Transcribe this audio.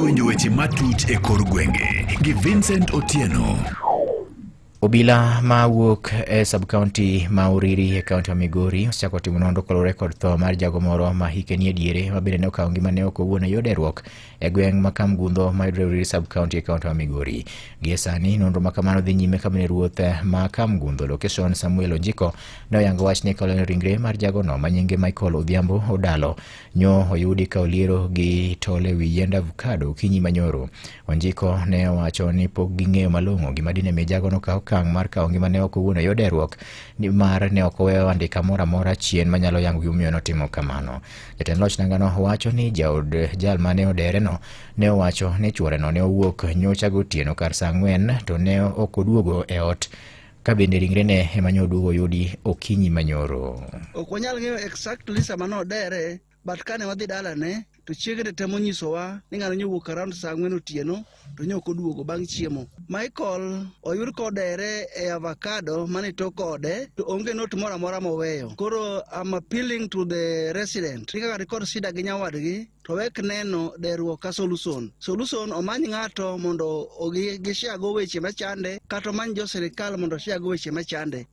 Winjo weche matuch e kor gwenge gi Vincent Otieno. Obila ma wuok e sub-county ma Uriri e kaunti ma Migori osechako timo nonro kaluwore kod tho mar jago moro ma hike nie diere ma bende ne okawo ngimane oko owuon e yor derruok e gweng' ma Kamgundho ma yudore Uriri sub-county e kaunti ma Migori. Gie sani nonro ma kamano dhi nyime ka bende ruoth ma Kamgundho location Samuel Onjiko ne oyango wachni ka olero ringre mar jagono ma nyinge Michael Odhiambo Odalo Nyo oyudi ka oliero gi tol e wi yiend avocado okinyi manyoro. Wanjiko ne owacho ni pok ging'eyo malong'o gima dine mi jagono kaw okang' mar kawo ngimane oko owuon e yor derruok nimar ne ok oweyo andika moro amora chien manyalo yango gimomiyo notimo kamano. Jatend loch nangano wacho ni jaod jal mane odereno ne owacho ni chuoreno ne owuok nyocha gotieno kar saa ang'wen to ne ok oduogo e ot ka bende ringrene ema nyo oduogo oyudi okinyi manyoro. Ok wanyal ng'eyo exactly sama nodere, but kane wadhi dalane to chiege ne temo nyisowa ni ng'ano nyowuok around saa ang'wen otieno to nyo ok oduogo bang' chiemo. Michael oyud kodere e avocado mane tok ode to onge note moro amora moweyo. Koro I'm appealing to the resident ni kaka nikod shida gi nyawadgi to wek neno derruok ka solution. Solution omany ng'ato mondo gishare go weche machande kata omany jo sirikal mondo oshare go weche machande.